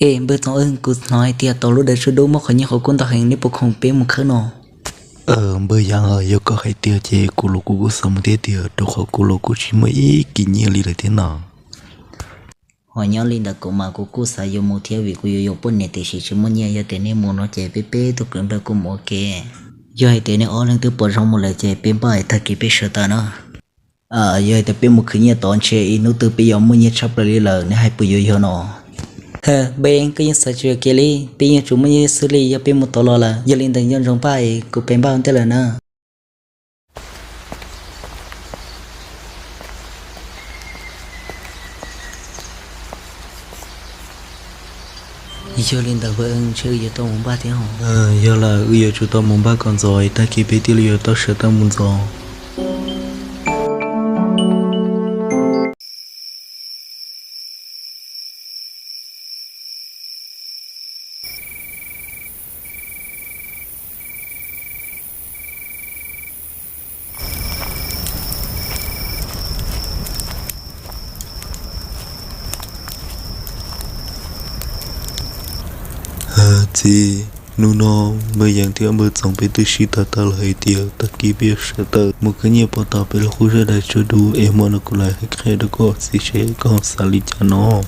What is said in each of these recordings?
Es npawg Txoov Wb, kuv hnov hais tias tom lub daim tsua dub muaj qhov nyiaj qhov kub ntau heev, neb puas khoom peb mus khawb no? Npawg Yaj, yog koj hais tias ces kuv los kuv kuj xav mus thiab tiag, rau qhov kuv los kuj tsis muaj ib kis nyiaj li lawm thiab no. Ho nyob li ntawd kuv mas kuv kuj xav yuav mus thiab vim kuv yuav yuav poj niam tiam sis tsis muaj nyiaj, yog tias neb mus no ces peb peb tug kwv npawg kuj mus ua ke. Yog hais tias neb ob leeg twb pom zoo mus lawm ces peb npaj tag kis peb sawv tawm na. Yog hais tias peb mus khwv nyiaj tod ntshe ib hnub twg peb yuav muaj nyiaj tshaj plaws li lawm, neb hais puas yuav yog no? Npawg Yeeb, koj yeej xav tsis yuam kev li, peb yeej tsuas muaj nyiaj xwb li, yog peb mus tod los lawm. Yog li ntawd nco ntsoov npaj es kuv pem npaj ua ntej lawm na. Yog li ntawd npawg Yeeb, ntshe wb yuav tau mus npaj thiab. Yog lawm, wb yuav tsum tau mus npaj kom ntxov, tag kis peb thiaj li yuav tau sawv tau mus ntxov. Txiv, hnub no npawg Yeeb thiab npawg Txoov peb twb sib tham tag lawm hais tias tag kis peb yuav sawv tawm mus khwv nyiaj puag tom peb lub qub zos daim tsua dub, es hmo no kuv lam hais qhia rau koj txiv seb koj xav li cas no.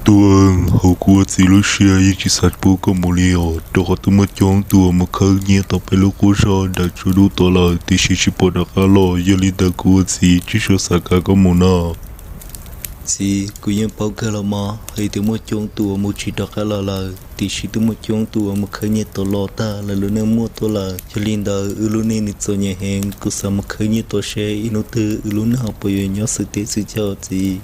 Tub, hauv kuv ua txiv lub siab yeej tsis xav pub koj mus li os, rau qhov twb muaj coob tus uas mus khawb nyiaj tom peb lub qub zos daim tsua dub tod lawm tiam sis tsis pom rov qab los. Yog li ntawd kuv ua txiv tsis tshua xav kam koj mus na. Txiv, kuv yeej paub kawg los mas hais tias muaj coob tus uas mus tsis rov qab los lawm, tiam sis twb muaj coob tus uas mus khawb nyiaj tod los tag lawv lub neej muaj tuaj lawm. Yog li ntawd wb lub neej nws txom nyem heev, kuv xav mus khawb nyiaj tod seb ib hnub twg wb lub neej ho puas yuav nyob xwm teb xwm chaw txiv.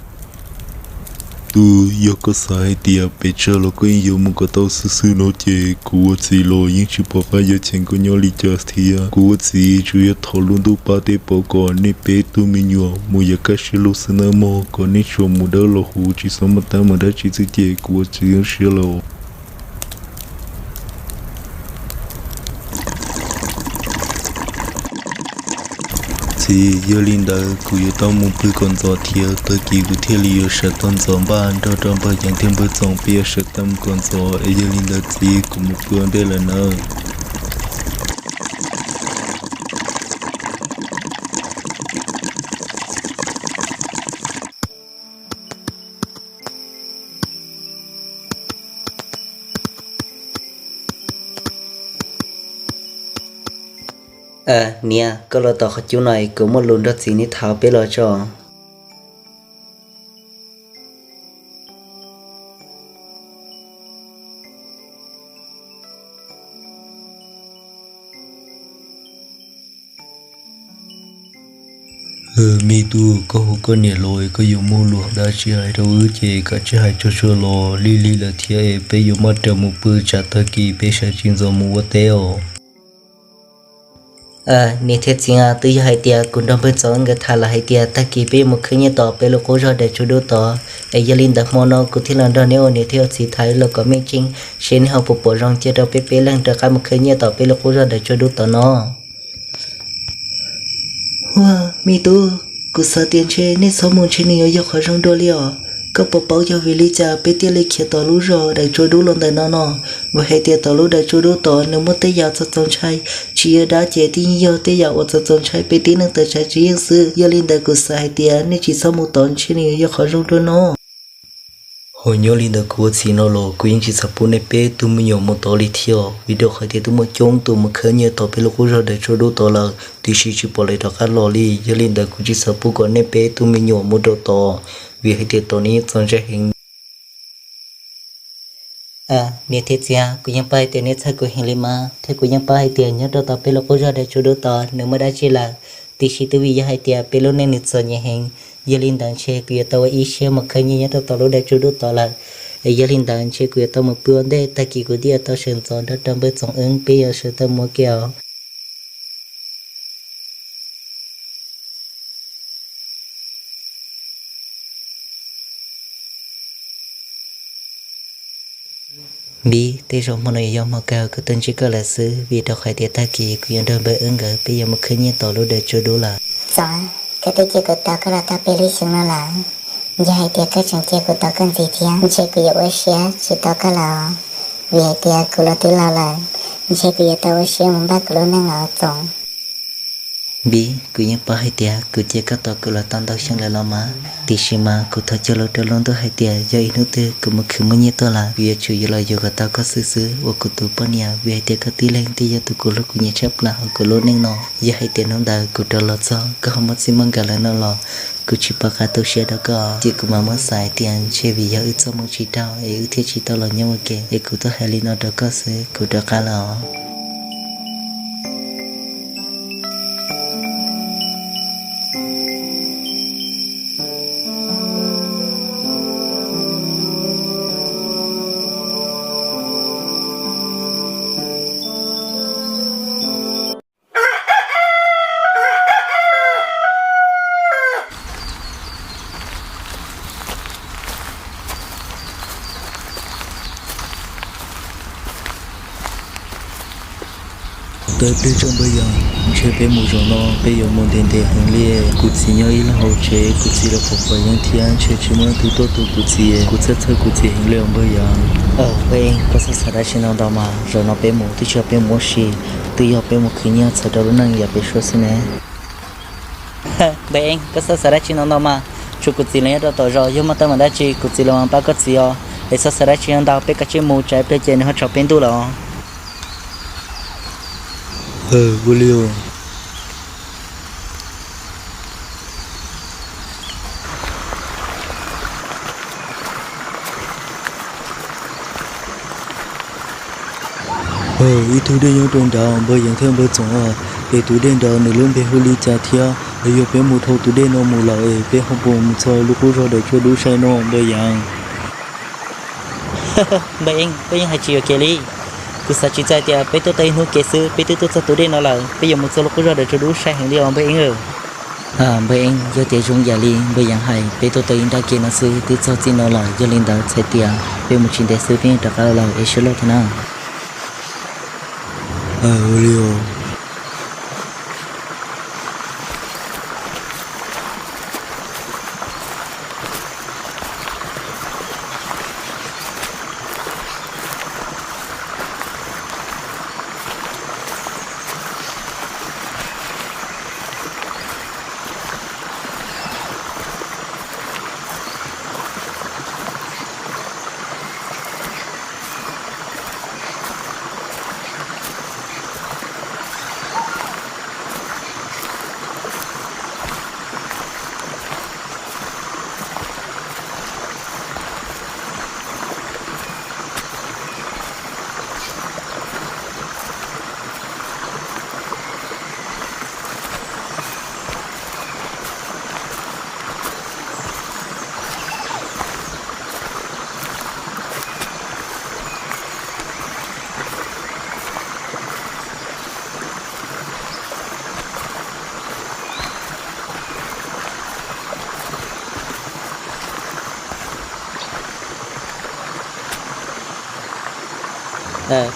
Tub, yog koj xav hais tias pes tsawg los koj yeej yuav mus kom tau xwb xwb no ces kuv ua txiv los yeej tsis pom qab yuav cheem koj nyob li cas thiab. Kuv ua txiv tsuas yog thov lub ntuj pab tej pauv kom nej peb tug me nyuam mus yav kaj siab lug xwb nawb mog, kom nej tsuas mus dawb los huv tsis txhob muaj teeb meem dab tsi xwb ces kuv ua txiv zoo siab lawm. Txiv, yog li ntawd kuv yuav tau mus pw kom ntxov thiab tag kis kuv thiaj li yuav sawv tau ntxov npaj nrog rau npawg Yeeb thiab npawg Txoov peb yuav sawv tau mus kom ntxov es yog li ntawd txiv kuv mus pw ua ntej lawm nawb. Niam, koj los tom qhov cub no es kuv muaj lus nrog txiv neb tham peb los tso. Me tub, koj hu koj niam los es koj yuav muaj lus dab tsi hais rau wb ces kav tsij hais tsuag tsuag los, lig lig lawm thiab es peb yuav maj raws mus pw tsam tag kis peb sawv tsis ntxov mus ua teb os. Niam thiab txiv, twb yog hais tias kuv nrog npawg Txoov nkawd tham lawm hais tias tag kis peb yuav mus khwb nyiaj tom peb lub qub zos daim tsua dub tod, es yog li ntawd hmo no kuv thiaj los nrog neb ua niam thiab ua txiv tham los kom meej tseeb seb neb ho puas pom zoo cia rau peb peb leeg rov qab mus khwb nyiaj tom peb lub qub zos daim tsua dub tod no. Huaj, me tub, kuv xav tias ntshe nej txhob mus ntshe nws yuav yog qhov zoo dua li os. Koj puas paub yog vim li cas peb thiaj li khiav tom lub zos daim tsua dub los ntawm no no? Vim hais tias tom lub daim tsua dub tod nws muaj tej yam txaus txaus ntshai, tsis yog dab ces twb yeej yog tej yam uas txaus txaus ntshai peb tib neeg tawm tsam tsis yeej xwb. Yog li ntawd kuv xav hais tias nej tsis txhob mus tod ntshe nws yuav yog qhov zoo dua no. Ho nyob li ntawd kuv ua txiv no los kuv yeej tsis xav pub nej peb tug me nyuam mus tod li thiab, vim rau qhov tias twb muaj coob tus mus khawb nyiaj tom peb lub qub zos daim tsua dub tod lawm tiam sis tsis pom lawv rov qab los li. Yog li ntawd kuv tsis xav pub kom nej peb tug me nyuam mus rau tod, vim hais tias tod nws yeej txaus ntshai heev. Niam thiab txiv, kuv yeej paub hais tias neb txhawj kuv heev li mas, thiab kuv yeej paub hais tias nyob rau tom peb lub qub zos daim tsua dub tod nws muaj dab tsi lawm, tiam sis twb vim yog hais tias peb lub neej nws txom nyem heev. Yog li ntawd ntshe kuv yuav tau ua ib siab mus khawb nyiaj nyob rau tom lub daim tsua dub tod lawm. Es yog li ntawd ntshe kuv yuav tau mus pw ua ntej, tag kis kuv thiaj yuav tau sawv ntxov nrog rau npawg Txoov Wb peb yuav sawv tau mus ua ke os. Npib, tej zaum hmo no yuav yog hmo kawg kuv tuaj ntsib koj lawm xwb, vim rau qhov tias tag kis kuv yuav nrog npawg Wb nkawd peb yuav mus khwb nyiaj tom lub dawm tsua dub lawm. Txoov, koj twb cia kuv tos koj los tau peb lub xyoo no lawm. Yog hais tias koj tseem cia kuv tos koj ntxiv thiab ntshe kuv yuav ua siab tsis tau koj lawm, vim hais tias kuv los twb laus lawm, ntshe kuv yuav tau ua siab mus npaj kuv lub neej lawm Txoov. Npib, kuv yeej paub hais tias kuv cia koj tos kuv los tau ntau xyoo lawm los mas, tiam sis mas kuv thov cog lus rau lub ntuj hais tias yog ib hnub twg kuv mus khwv muaj nyiaj tuaj lawm, kuv yuav tsum yuav los yuav kom tau koj xwb xwb ua kuv tus poj niam, vim hais tias koj tib leeg thiaj yog tus kuv hlub kuv nyiam tshaj plaws hauv kuv lub neej no. Yog hais tias hnub ntawd kuv rov los txog koj ho muaj txij muaj nkawm lawm no los kuv tsis pom qab tu siab rau koj, ces kuv mam muab xav hais tias ntshe vim yog wb txoj hmoo tsis raug es wb thiaj tsis tau los nyob ua ke, es kuv tuaj hais li no rau koj xwb, kuv rov qab lawm os. Tawm pliag tso npawg Yees, ntshe peb mus zaum no peb yuav mus ntev ntev heev li. Kuv txiv nyob ib leeg hauv tsev, kuv txiv los pom pom yeeb thiab, ntshe tsis muaj leej twg tuaj tu kuv txiv. Kuv txhawj txhawj kuv txiv heev li os npawg Yees. Npawg Eeb, koj txhob xav dab tsi ntau ntau mas, zaum no peb mus twb tsis yog peb mus ua si, twb yog peb mus khwv nyiaj txhawb rau lub neej yam peb suab xwb ne. Npawg Eeb, koj txhob xav dab tsi ntau ntau mas, tshuav kuv txiv los nyob rau tom zos, yog muaj teeb meem dab tsi kuv txiv los pab koj txiv os. Es txhob xav dab tsi ntau, peb kav tsij mus, tsam ib pliag ces nws ho tsaus peb ntuj lawm os. Ua li os. Ib tug dej nyob rau nrad, npawg Yees thiab npawg Txoov, es tus dej nrad nws lub npe hu li cas thiab? Es yog peb mus dhau tus dej no mus lawm es peb ho puas mus txog lub qub zog dawm tsua dub sai no npawg Yees? Npawg Eeb, koj yeej hais tsis yuam kev li. Kuv xav tsis txog tias peb tuaj tau ib hnub kev xwb peb twb tuaj txog tus dej no lawm, peb yuav mus txog lub qub zog dawm tsua dub sai heev li os npawg Eeb. Npawg Eeb, yog tias zoo yam li npawg Yees hais, peb tuaj tau ib nrab kev no xwb twb txog txij no lawm, yog li ntawd txhais tias peb mus tsis ntev xwb peb yeej rov qab los es sib laug thiab na. Ua li os.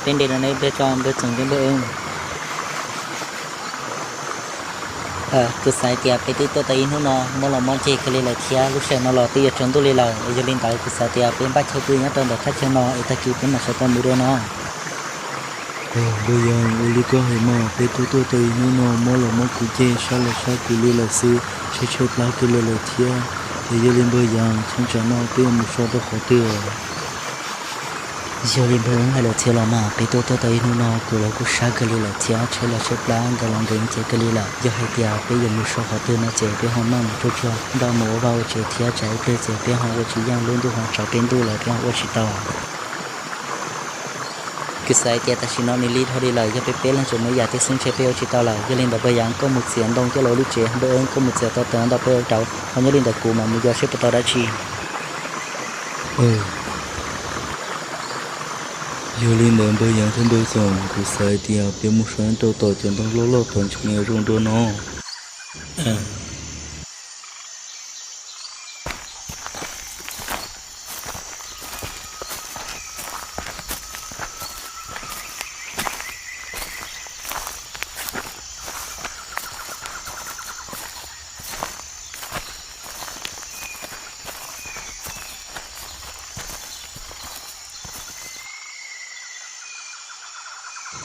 Peb nres no ne, peb tso npawg Txoov thiab npawg Eeb. Kuv xav tias peb twb tuaj tau ib hnub no, mob los mob ceg kawg li lawm thiab lub sij hawm no los twb yuav tsaus ntuj li lawm. Yog li ntawd kuv xav tias peb npaj chaw pw nyob rau ntawm thaj chaw no es tag kis peb mam sawv tau mus dua no. Npawg Yees, ua li koj hais mas, peb twb tuaj tau ib hnub no, mob los mob kuv ceg, sab los sab kuv li lawm xwb, tshaib tshaib plab kawg li lawm thiab. Es yog li npawg Yees, tshaib tsam no peb yuav mus so rau qhov twg? Yog li npawg Eeb hais lawm thiab los mas, peb tuaj tuaj tau ib hnub no kuv los kuj sab kawg li lawm thiab, tshaib los tshaib plab, nkees los nkees cev kawg li lawm. Yog hais tias peb yuav mus so qhov twg no ces peb ho maj mus tsuag tsuag npaj mus ua vaj ua tsev thiab, tsam ib pliag ces peb ho ua tsis yeej, lub ntuj ho tsaus peb ntuj lawm peb ho ua tsis tau. Kuv xav hais tias tam sim no nws lig dhau li lawm, yog peb peb leeg tseem mus ib yam thiab xwb ntshe peb ua tsis tau lawm. Yog li ntawd npawg Yees koj mus txiav ntoo coj los ua lub tsev, npawg Eeb koj mus txiav tau taws ntau peb ua rauv, ho nyob li ntawd kuv mam mus yos seb puas tau dab tsi. Yog li ntawd npawg Yees thiab npawg Txoov, kuv xav hais tias peb mus so rau tom cov ntoo loj loj tom ntses zoo dua no.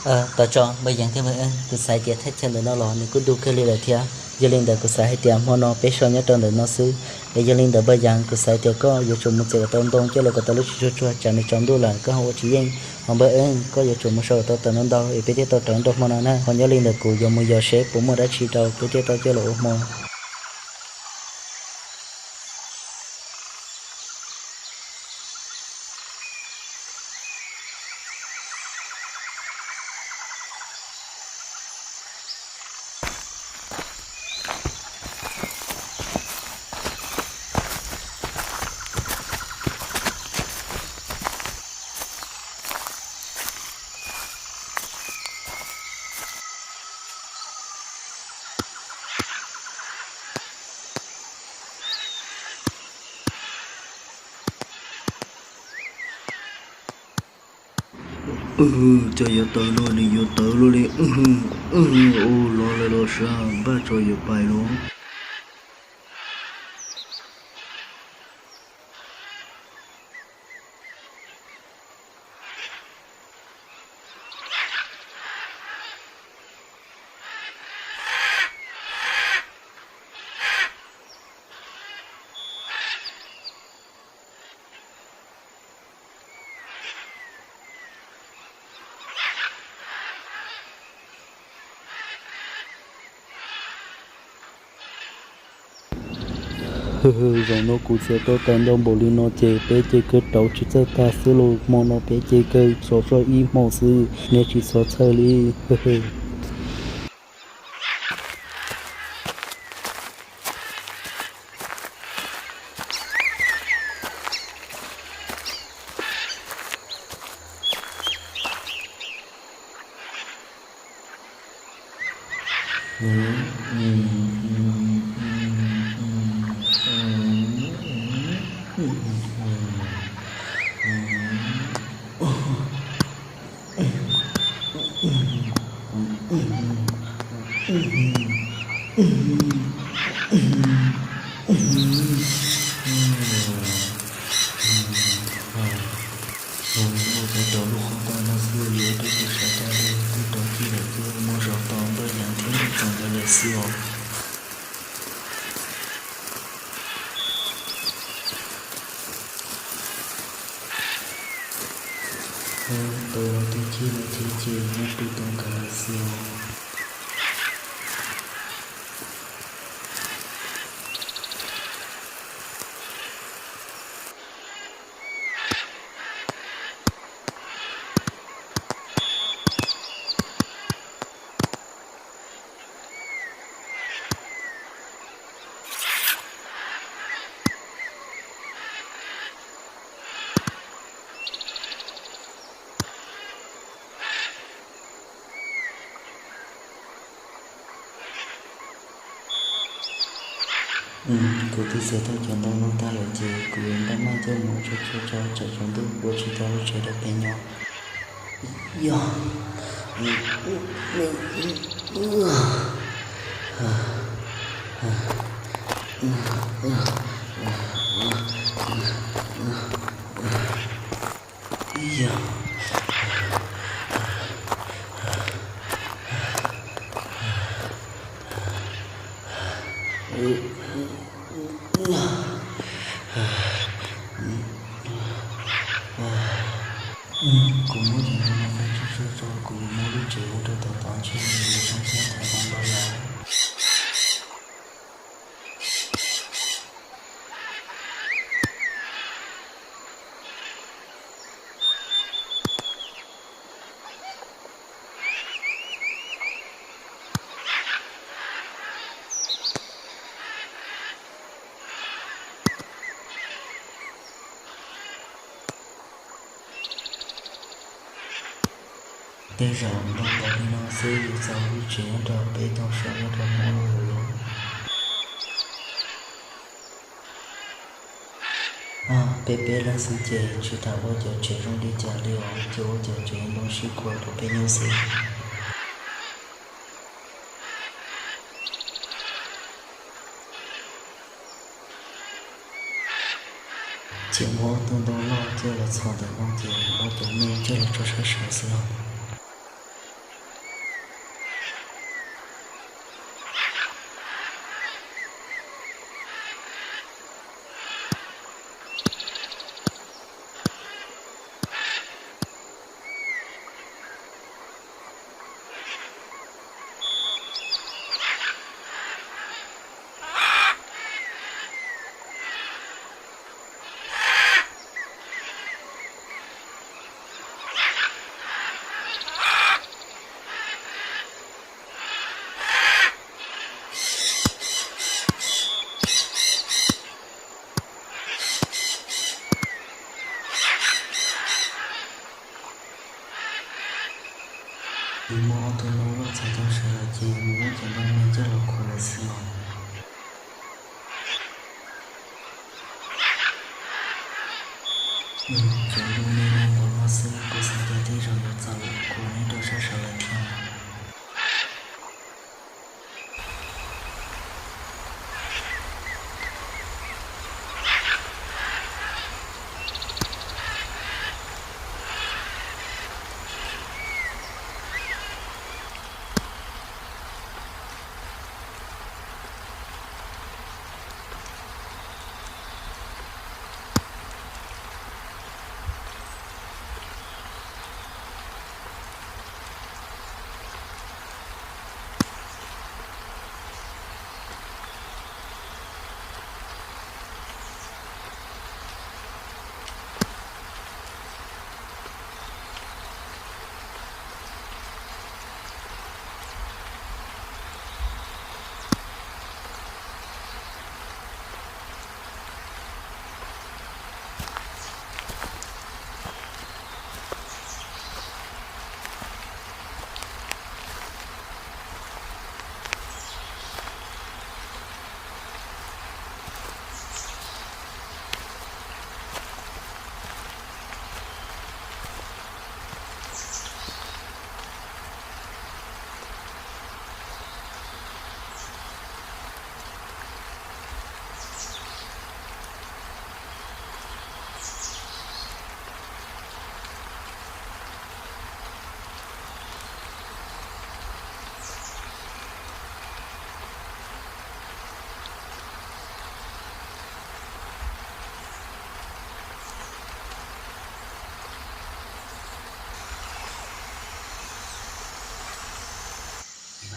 Tos tso, npawg Yeev thiab npawg Eeb, kuv xav hais tias thaj chaw ntawm no los nws kuj dub kawg li lawm thiab. Yog li ntawd kuv xav hais tias hmo no peb so nyob rau ntawm no xwb. Es yog li ntawd npawg Yeev, kuv xav hais tias koj yuav tsum mus txiav kom tau ntoo coj los kom tau lub tsis tsuag tsuag tsam nws tsaus ntuj lawm koj ho ua tsis yeej. Ho npawg Eeb, koj yuav tsum mus sau kom tau tawm ntau ntau es peb thiaj tau rov nrog hmo no na. Ho nyob li ntawd kuv yuav mus yos seb puas muaj dab tsi rau peb thiaj tau coj los ua hmo. Cov yuav tawv no nws yuav tawv luaj li. Ua los lawm los sas, npaj tso yuav pais los. Zaum no kuv txiav tau tawm ntau npaum li no ces peb ces kawg rauv tsis txawj tag xwb lauj. Hmo no peb ces kawg xov soj ib hmos xwb, neb tsis txhob txhawj li. Ua tau rau lub qhov ntawd no xwb yuav rau tus sawv daws li, twb rau tib lawm xwb, muaj zog tau npawg Yeev thiab npawg Txoov nkawd lawm xwb os. Tus los twb chij lawm thiab ces nyob pw tau nkawd lawm xwb os. Kuv twb txiav tau cov ntoo no tag lawm ces kuv yuav npaj maj coj mus tso tsua tso tsam tsaus ntuj ua tsis tau lub tsev rau peb nyob. Yog. Yog. Kuv muab cov ntoo no tso tsua tso, kuv yuav mus lub tsev ua rau tom tod ntshe yuav zoo thiab thaum no npawg Yeev. Tej zaum npaj tau li no xwb yuav txaus lub tsev nyob rau peb tau so nyob rau hmo no lawm lauj. Peb peb leej xwb ces tsis tas ua cov tsev zoo li cas li os, ces ua cov tsev ntoo sib khuam rau peb nyob xwb. Ces muab ob tug ntoo loj coj los txhos ntawm no ces muab cov me coj los tso sab sawv xwb os. Muaj ob tug no loj txog tau sawv daws ces mus muab cov nplooj me coj los khuam lawm xwb os. Cov nplooj me no nkaus no xwb kuv xav tias tej zaum yuav txaus kuv neb rau sab saud lawm thiab.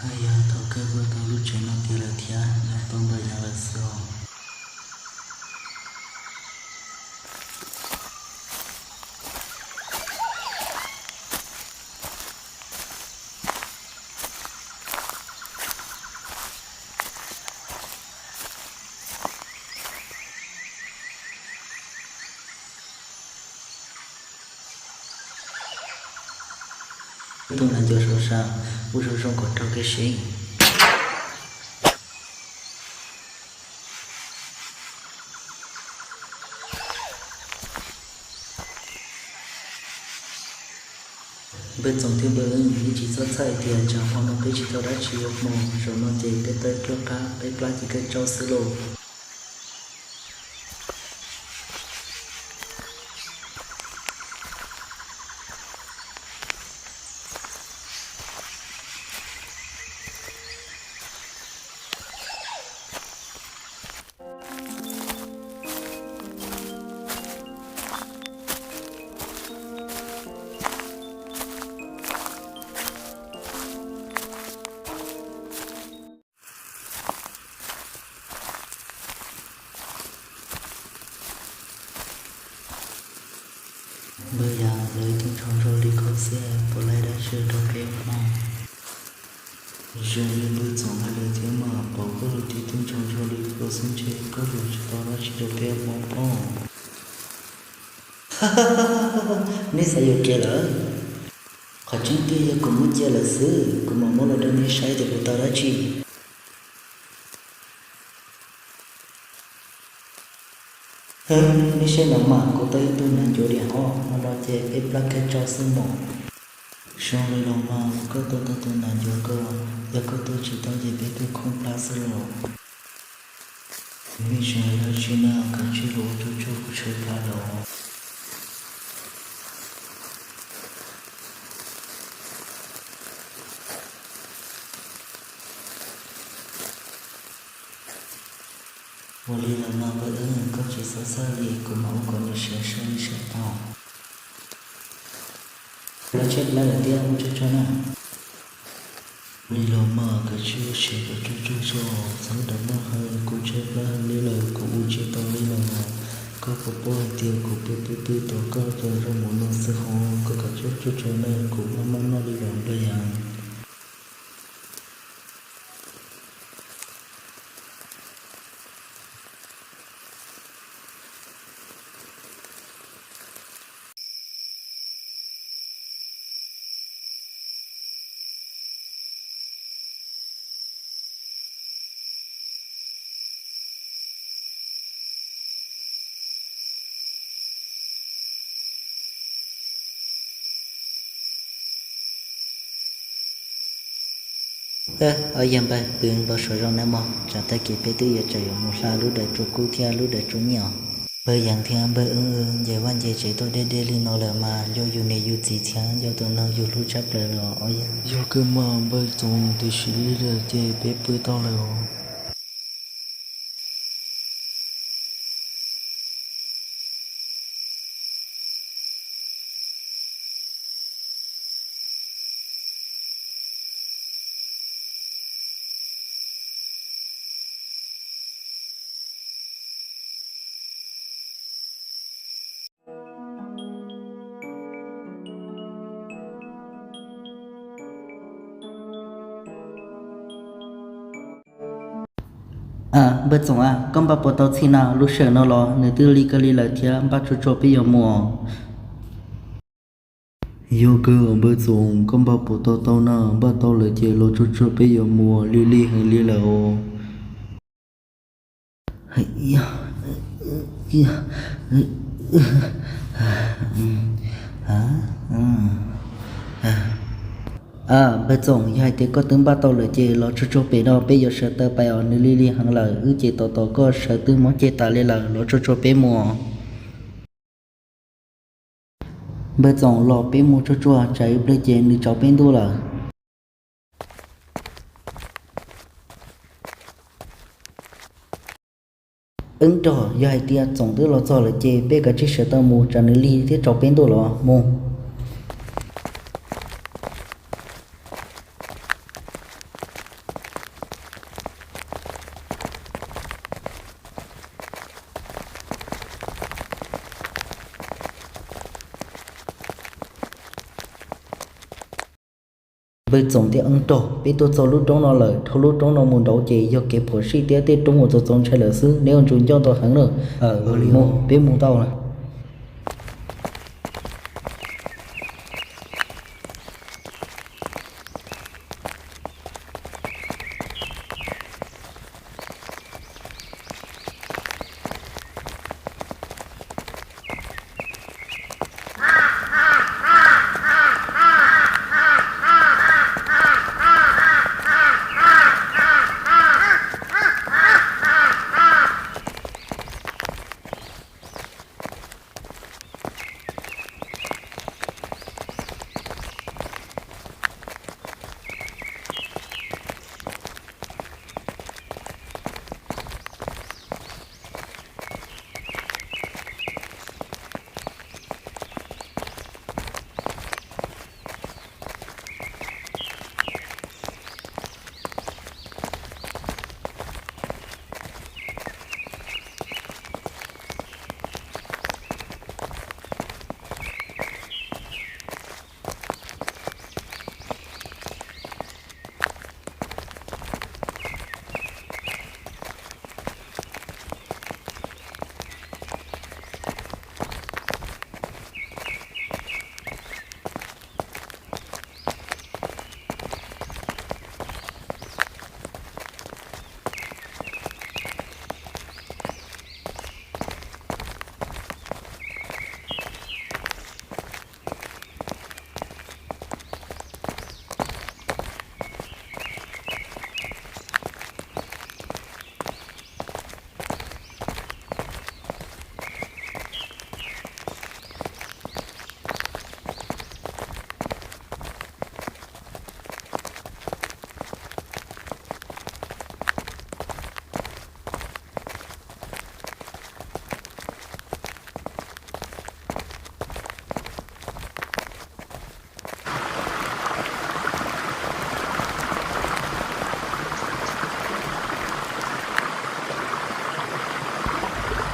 Haj yog thaum kawg kuj tau lub tsev no tiav lawm thiab, yog tau npawg Yaj lawm xwb os. Tus nas ncuav saum sam, ua zoo zoo kom raug kev sev. Npawg Txoov thiab npawg Eeb, nej tsis txhob txhawj tias tsam hmo no peb tsis tau dab tsi ua hmo, zaum no ces peb tau ib pluag qab, peb plab ces kawg tsaub xwb lauj. Npawg Yaj, lawv ib tug ntsuag zoo li koj xwb puas laij dab tsi rau peb ua hmo? Zoo li npawg Txoov hais lawm thiab mas, pom koj ib tug ntsuag zoo li koj xwb ntshe koj yuav tsis tau dab tsi rau peb ua hmo pob. Nej xav yuav kev lawm? Qhov tseeb tiag yog kuv muab cia lawm xwb, kuv mam muab los rau nej saib tias kuv tau dab tsi. Hwb, nej saib no mas, kuv tau ib tug nas ncuav diam hov, hmo no ces peb plab kawg tsaub xwb mog. Zoo li los mas, koj tau tau tus nas ncuav ko, yog koj tau tsis tau ces peb kawg khoob plab xwb los. Me ntsis dab tsi na, kav tsij los ua tsuag tsuag kuv tshaib plab lawm. Ua li los mas npawg Eeb, koj tsis txhob txhawj li, kuv mam ua kom nws siav sab li siav tau. Lawv tshaib plab lawm thiab, ua tsuag tsuag na. Li los mas kav tsij ua siav kom tsuag tsuag tso, txhob ras maj heev, kuv tshaib plab heev li lawm, kuv ua tsis tau li lawm. Koj puas paub hais tias kuv pw pw pw tos koj zoo zoo mus no xwb hos, koj kav tsij ua tsuag tsuag na, kuv maj maj noj li lawm npawg Yaj. Ob yawg npawg, pw npau suav zoo nawb mog, tsam tag kis peb twb yuav tsam yuav mus hla lub dawm tsua kub thiab lub dawm tsua nyiaj os. Npawg Yeev thiab npawg Wb nce vaj nce tsev tuaj deb deb li no lawm mas nco yus niam yus txiv thiab nco tus neeg yus hlub tshaj plaws los ob yawg. Yog kawg mas npawg Txoov, tiam sis li lawm ces peb pw tau lawm os. Npawg Txoov a, koj npaj puas tau txhij na? Lub sij hawm no los nws twb lig kawg li lawm thiab, npaj tsuag tsuag peb yuav mus. Yog kawg npawg Txoov, koj npaj puas tau tau na? Npaj tau lawm ces los tsuag tsuag peb yuav mus, lig lig heev li lawm os. Npawg Txoov, yog hais tias koj twb npaj tau lawm ces los tsuag tsuag pem no, peb yuav sawv taw pais os, nws lig lig heev lawm, wb ces tos tos koj sawv twb mob ceg tas li lawm, los tsuag tsuag peb mus. Npawg Txoov, los peb mus tsuag tsuag, tsam ib pliag ces nws tsaus peb ntuj lawm. Wb nrog, yog hais tias Txoov twb los txog lawm ces peb kav tsij sawv taw mus, tsam nws lig thiab tsaus peb ntuj los mus. Npawg Txoov thiab wb nrog, peb tuaj txog lub roob no lawm, dhau lub roob no mus nraud ces yog kev phom sij thiab tej roob uas txaus txaus ntshai lawm xwb, neb ua tsuas nco ntau heev na. Peb mus tau lawm.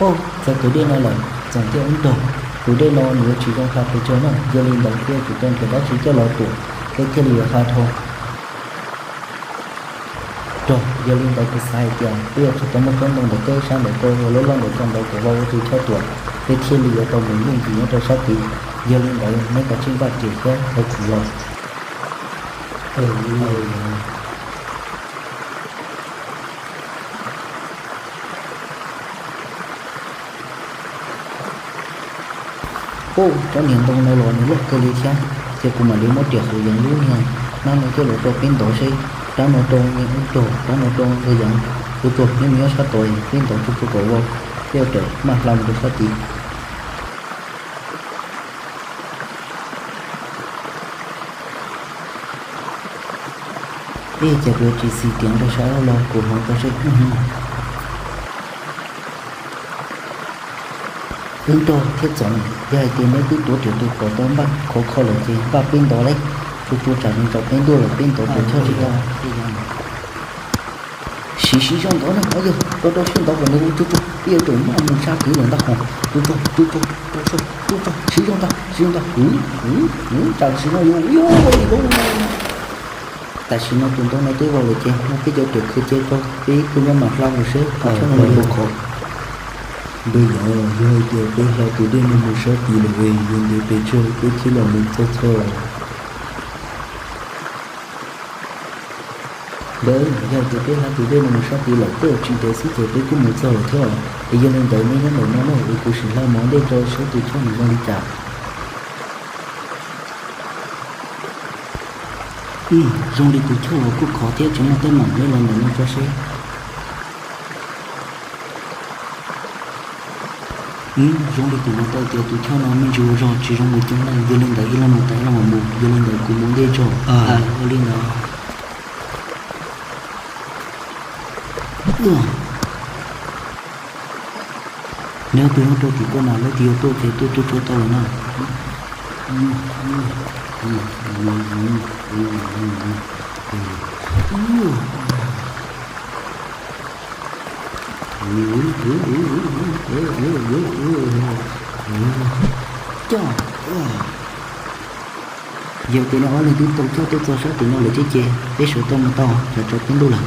Ov, txog kwv dej no lawm, Txoov thiab wb nrog. Kwv dej no nws yuav tsis zoo hla pes tsawg na, yog li ntawd peb yuav tsum tau nrhiav dab tsi coj los tuam, peb thiaj li yuav hla dhau. Rog, yog li ntawd kuv xav hais tias peb yuav tsum tau muab tsob ntoo ntawm koj ib sab ntawm ko, lub loj ntawm koj ntawd kom vau ua tus choj tuam, peb thiaj li yuav tau mus yooj yim nyob rau sab tid. Yog li ntawd neb kav tsij npaj riam thiab thauj kuv los. Ov, tsob niag ntoo no los nws loj kawg li thiab, ces kuv mam li muab riam hauv Yeev lub niag hnab no coj los rau peb ntov seb Rab no rau, rab no rau npawg Yaj, tsuag tsuag neb mus nyob sab tod, peb ntov tsuag tsuag kom vau, peb yuav tawm maj hla mus rau sab tid. Ib, cas kuv tsis xis tias nrog sab los kuv hloov tau seb. Wb nrog thiab Txoov, yog hais tias neb twb tuav riam tus kom tau npaj khov kho lawm ces npaj peb ntov lauj. Tsuag tsuag tsam nws tso peb ntuj lawm peb ntov puas choj tsis tau. Siv siv zog ntov na, yog rau rau siab ntov kom nws hu tsuag tsuag, peb yuav tsum maj mus sab tid lawm ntag hos. Tsuag tsuag, tsuag tsuag, tsuag tsuag, tsuag tsuag, siv zog ntag, siv zog ntag, huv huv huv, tsam sim no yuav ua li lauj. Tam sim no tus ntoo no twb vau lawm ces muab peb cov riam khwv cia rau peb kuj nyob mam hla mus seb tus choj no nws hu khov. Npawg Yaj, yog hais tias peb hla tus dej no mus sab tid lawm es yuav ntev pes tsawg peb thiaj los mus txog txhoj? Npawg, yog hais tias peb hla tus dej no mus sab tid lawm tej zaum tsis ntev xwb ces peb kuj mus txog lawm thiab. Es yog li ntawd neb nyob ntawm no na es kuv sim hla mov ntej tso seb tus choj nws zoo li cas. Ib, zoo li tus choj los kuj khov thiab tsis muaj teeb meem, neb los ntawm no tso seb. Ib, zoo li kuv hnov tau tias tus choj no me ntsis ua zog tsis zoo mus coob leej, yog li ntawd ib leeg mus tas ib leeg mam mus, yog li ntawd kuv mus ntej tso. Ua li ntawd. Neb ob tug nyob rau tim ko na, leej twg yuav tuaj ces tuaj tsuag tsuag tau lawm na. Coj, yog tias neb ob leeg twb tau coj tuaj txog sab tim no lawm thiab ces peb sawv tau mus tau, tsam tsaus peb ntuj lawm.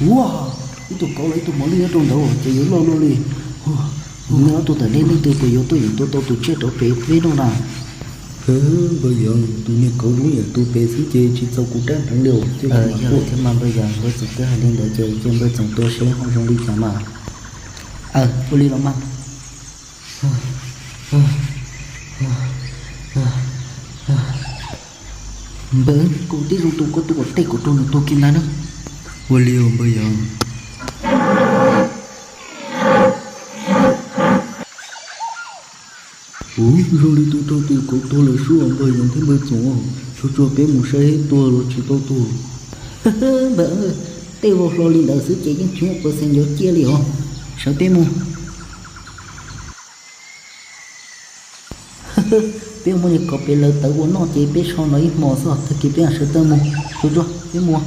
Ua, ib tug kauv los ib tug mos lwj nyob rau ntawd ces yuav loj luaj li. Neb ob tug tawm deb leej twg puas yuav tuaj yeem tua tau tus tsiaj rov pem peb no na? Npawg Yaj, tus niag kauv lub yeem tus pem xwb ces tsis txaus kuv rab hneev li os. Yog thiab mas npawg Yaj, npawg Txoov twb hais li ntawd ces cia npawg Txoov tua seb ho zoo li cas mas. Aw, ua li los mas. Npawg, koj tib zoo tus koj tus kom tej kom rau nws tuag kiag ntag na. Ua li os npawg Yaj. Ub, zoo li tus raug tus kauv tuag lawm sub os npawg Yaj thiab npawg Txoov. Tsuag tsuag peb mus saib seb tuag los tsis tau tuag. Npawg, tej vau hlo li ntawd xwb ces yeej tsis muaj pawv xees yuav ciaj li os. Sawv peb mus. Peb muab niag kauv pem lawv tawv ua noj ces peb so no ib hmo xwb, tag kis peb mam sawv tawm mus. Tsuag tsuag peb mus.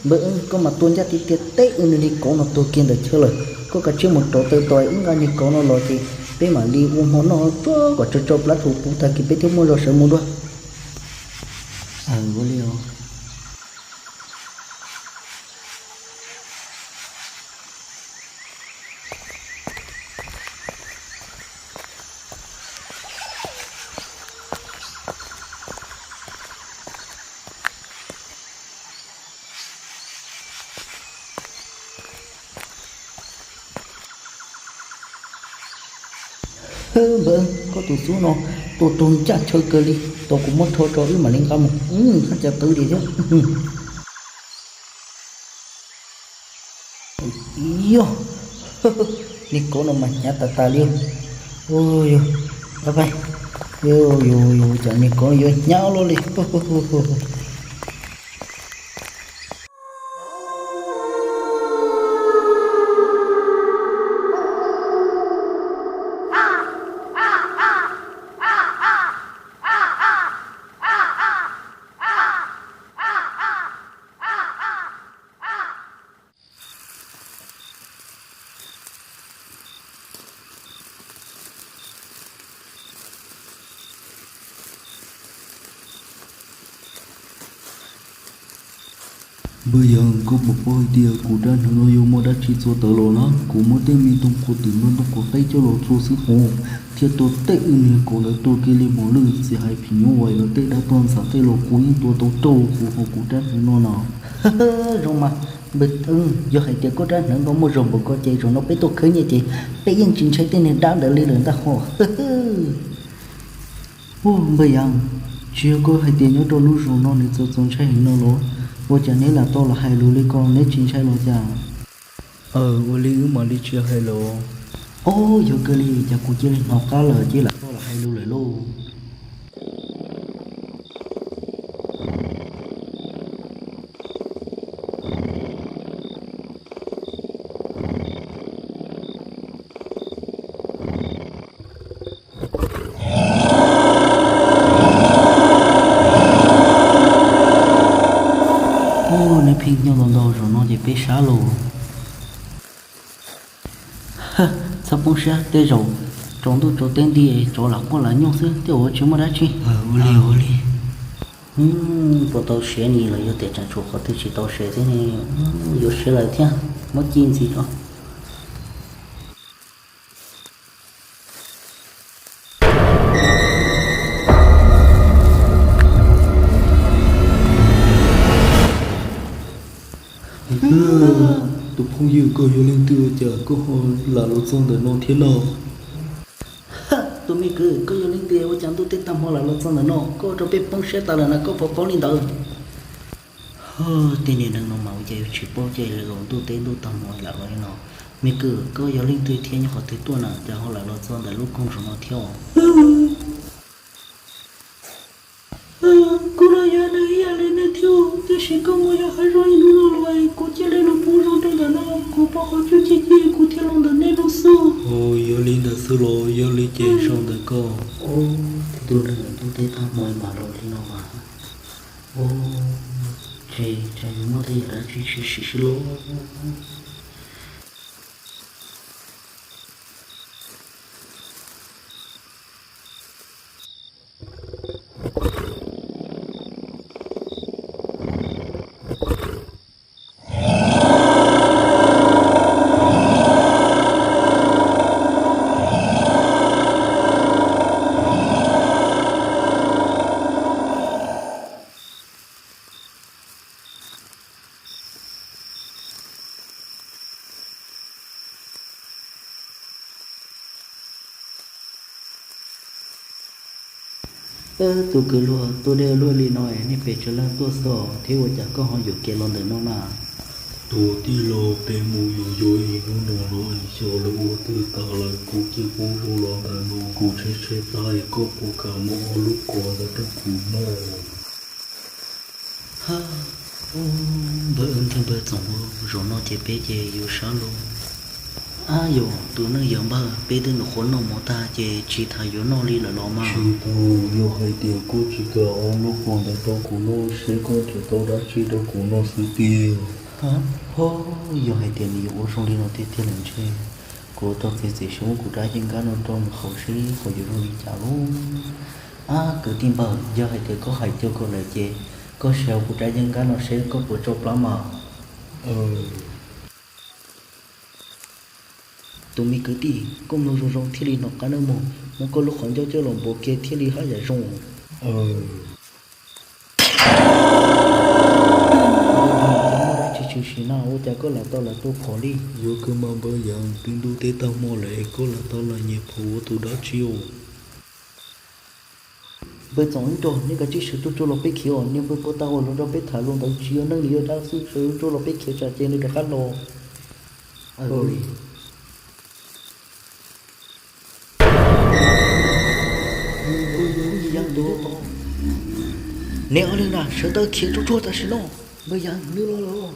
Npawg, koj mas tua ncaj tiag tiag, teb wb niag kauv no tuag kiag ntawm chaw lawm. Koj kav tsij mus rauv taws tos wb nqa niag kauv no los ces peb mam li ua hmo noj tsuag kom tsau tsau plab rhuav puv tag kis peb thiaj muaj zog sawv mus dua. Ua li os. Npawg, koj tus xub no tua tuag ncaj chaw kawg li, tos kuv muab rho tso wb mam li nqa mus. Haj cas twv li thiab. Yog, niag kov no mas hnyav tas tas li. Yog, yog, cas niag kov yuav hnyav luaj li. Npawg Yaj, koj puas paub hais tias kuv rab hneev no yuav muaj dab tsi txhua tawv los na? Kuv muab tej me ntoo qhuav twm nrog ntoo qhuav qeb coj los txhua xwb hos, thiab tua tej wb niag kaus ntawd tuag kiag li mos lwj, tsis hais phim nyuj vais los tej dab tuag ntxhab tej los kuv yeej tua tau rau kuv hauv kuv rab hneev no na. Zoo mas, npawg, yog hais tias koj rab hneev no muaj zog npaum ko ces zaum no peb tuaj khawb nyiaj ces peb yeej tsis ntshai tej niag dab ntawd li lawm ntag hos. Ua npawg Yaj, tsis yog koj hais tias nyob rau lub zos no nws txaus txaus ntshai heev no los? Ua cas neb lam tau los hais lus li ko, neb tsis ntshai los cas? Aw, ua li wb mam li tsis hais los. Aw, yog kawg li, cas kuv cia li hnov qab lawm ces lam tau los hais lus lawm lauj. Ua, neb pheej nyob ntau ntau zaum no ces peb sab lauj. Txhob poob siab, tej zaum tsaus ntuj tsaus teb nti tsov lam quaj lam nyooj xwb, tej zaum tsis muaj dab tsi. Ua li, ua li. Puas tau siav ni los yog tias tseem tshuav qhov twg tsis tau siav thiab ne? Yuav siav lawm thiab, muab ci ntxiv tso. Tus phooj ywg, koj yog leej twg ua cas koj ho lam los txog ntawm no thiab no? Tus me kwv, koj yog leej twg ua cas ntuj teb tag hmo lam los txog ntawm no? Koj ua rau peb poob siab tas lawm na, koj puas paub li ntawd? Tej niag neeg no mas ua cas yuav tsis paub, ces los ntuj teb ntuj tag hmo lam los li no. Me kwv, koj yog leej twg thiab nyob qhov twg tuaj na, cas ho lam los txog ntawm lub koog zos no thiab os? Kuv los yog neeg ib yam li nej thiab, tiam sis koj mus yos hav zoov ib hnub no los kuv cia li los poob zoo rau ntawm no, kuv pom qhov cub ci ci kuv thiaj los ntawm nej no xwb. Yog li ntawd xwb los? Yog li ces sau ntawm koj. Tus neeg ntuj teb tag hmo mas los li no mas. Ua, ces tsam yuav muaj tej yam dab tsi tshwm sim xwb lauj. Tus kwv luag, tuaj deb luaj li no es nej pes tsawg leej tuaj xwb thiab ua cas koj ho yuam kev los ntawm no na? Tus tij laug, peb mus yos yos ib hnub no los xyov lawv ua twg tas lawm, kuv cia poob zoo los ntawm no, kuv tshaib tshaib plab es koj puas kam muab ob lub kos ntawd rau kuv noj? Npawg, npawg Txoov, zaum no ces peb ces yuav sab lauj. Ab yog tus neej yawg npawg, peb twb nyuam qhuav noj mov tag ces tsis tas yuav noj li lawm los mas. Tsis tau, yog hais tias koj tsis kam ob lub kos ntawd rau kuv noj seb koj tseem tau dab tsi rau kuv noj xwb tiag. Ho, yog hais tias nws yuav ua zoo li no tiag tiag lawm ntshe kuv tau txiav txim siab muab kuv rab yeeb nkab no rau nws haus seb puas yuav zoo li cas lauj. Ab kwv tij npawg, yog hais tias koj hais cuag ko lawm ces koj sim haus kuv rab yeeb nkab no seb koj puas tso plab mas. Tus me kwv tij, koj mloog zoo zoo thiaj li hnov qab nawb mog, muab koj lub qhov ncauj coj los npuav kiag thiaj li haj yam zoo. Muaj dab tsi tsis Tiam sis na ua cas koj lam tau los tua phom li? Yuav kawg mas npawg Yaj, twb ntuj teb tag hmo lawm es koj lam tau los nyiag phom ua tus dab tsi os? Npawg Txoov Ib Nrog, nej kav tsij sawv ruaj ruaj los peb khiav os. Niag npawg Pov Tag uas los nrog peb tham los ntawd tsiv nyob neej li dab xwb, sawv ruaj ruaj los peb khiav tsam ces nws rov qab los. Npawg Yaj, neb ob leeg na sawv daws khiav ruaj ruaj tam sim no. Npawg Yaj, nws los lawm.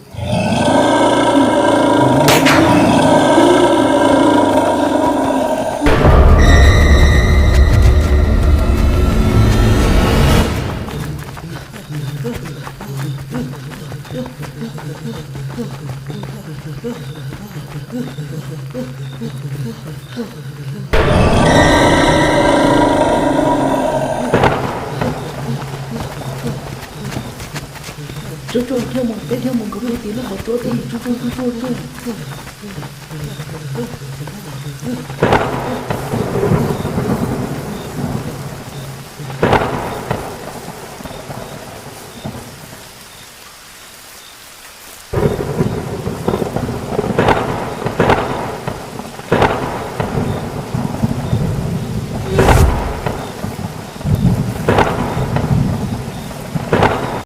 Tsuag tsuag thiaj mus, peb thiaj mus nkaum rau tim lub qhov tsua teb, tsuag tsuag tsuag tsuag tsuag.